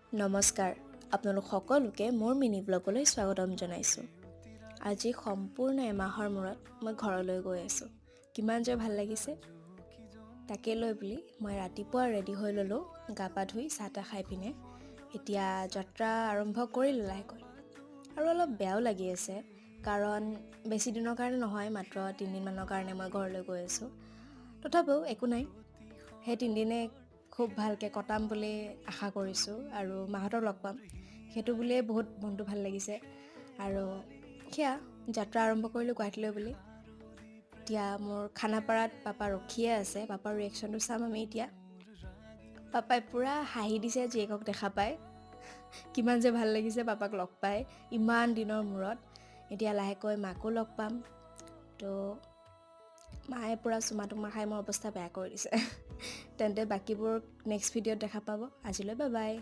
নমস্কাৰ, আপোনালোক সকলোকে মোৰ মিনি ব্লগলৈ স্বাগতম জনাইছোঁ। আজি সম্পূৰ্ণ এমাহৰ মূৰত মই ঘৰলৈ গৈ আছোঁ। কিমান যে ভাল লাগিছে, তাকে লৈ বুলি মই ৰাতিপুৱা ৰেডি হৈ ল'লোঁ। গা পা ধুই, চাহ তাহ খাই পিনে এতিয়া যাত্ৰা আৰম্ভ কৰিলোঁ লাহেকৈ। আৰু অলপ বেয়াও লাগি আছে, কাৰণ বেছি দিনৰ কাৰণে নহয়, মাত্ৰ 3 দিনমানৰ কাৰণে মই ঘৰলৈ গৈ আছোঁ। তথাপিও একো নাই, সেই 3 দিনে খুব ভালকৈ কটাম বুলি আশা কৰিছোঁ আৰু মাহঁতক লগ পাম, সেইটো বুলিয়ে বহুত মনটো ভাল লাগিছে। আৰু সেয়া যাত্ৰা আৰম্ভ কৰিলোঁ গুৱাহাটীলৈ বুলি। এতিয়া মোৰ খানাপাৰাত পাপা ৰখিয়ে আছে। পাপাৰ ৰিয়েকশ্যনটো চাম আমি এতিয়া। পাপাই পূৰা হাঁহি দিছে জীয়েকক দেখা পাই। কিমান যে ভাল লাগিছে পাপাক লগ পাই ইমান দিনৰ মূৰত। এতিয়া লাহেকৈ মাকো লগ পাম। তো মায়ে পূৰা চুমা তুমা খাই মোৰ অৱস্থা বেয়া কৰি দিছে। তেন্তে বাকীবোৰ নেক্সট ভিডিঅ'ত দেখা পাব। আজিলৈ বাই বাই।